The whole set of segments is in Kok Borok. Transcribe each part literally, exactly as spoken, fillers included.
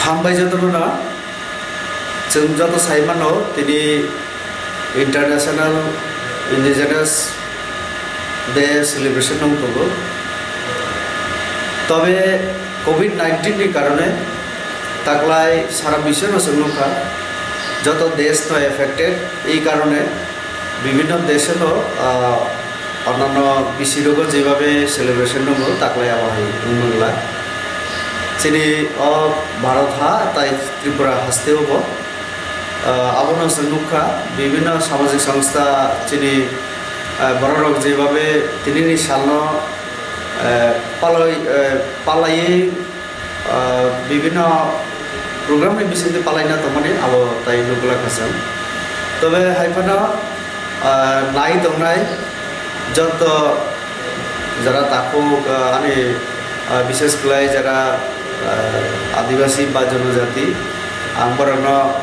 Hambai jotono na, chwng joto sai mano tini International Indigenous Day celebration wng tongo. Tobe covid nineteen ni karone taklai sara biswno chwng nukha, joto desh no affected, ei karone bibhinno desho no, ah, onnanno bisi rogo jebabe celebration tongo, taklai abo hai wngmangla. Chini o Bharat ha tai Tripura hasteo bo, ah, abono chwng nukha, bibhinno samajik songstha chini, ah, bororok jebabe tinini salno, ah, palai, ah, palaiwi, ah, bibhinno program ni bisingtwi palaina tongmani abo tai nukla kha chwng. Tobe hai phano, ah, nai tongnai joto jara takhuk, ah, ani, ah, bishes khlai jara, ah, adibasi ba jonojati, ang borokno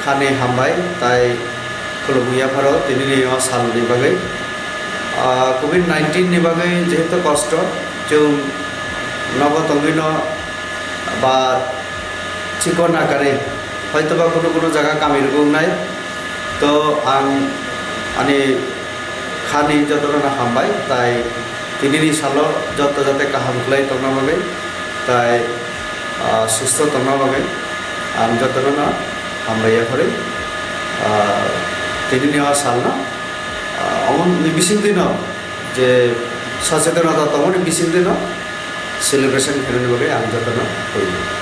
khani hambai tai khulumwi yapharo tinini o salni bagwi. Ah, covid nineteen ni bagwi jehetu kosto, chwng nogo tongwino ba chikon akare, hoitoba kunu kunu jaga kami rwgwi wngnai. To ang ani khani jotono hambai, tai tinini salo joto jate kaham khlai tongna bagwi, tai, ah, susto tongna bagwi ang jotono hambai yaphari, ah, tinini o salno, ah, omoni bisingtwino je sochetonata tongmani bisingtwino celebration khainani bagwi ang jotono hoyo.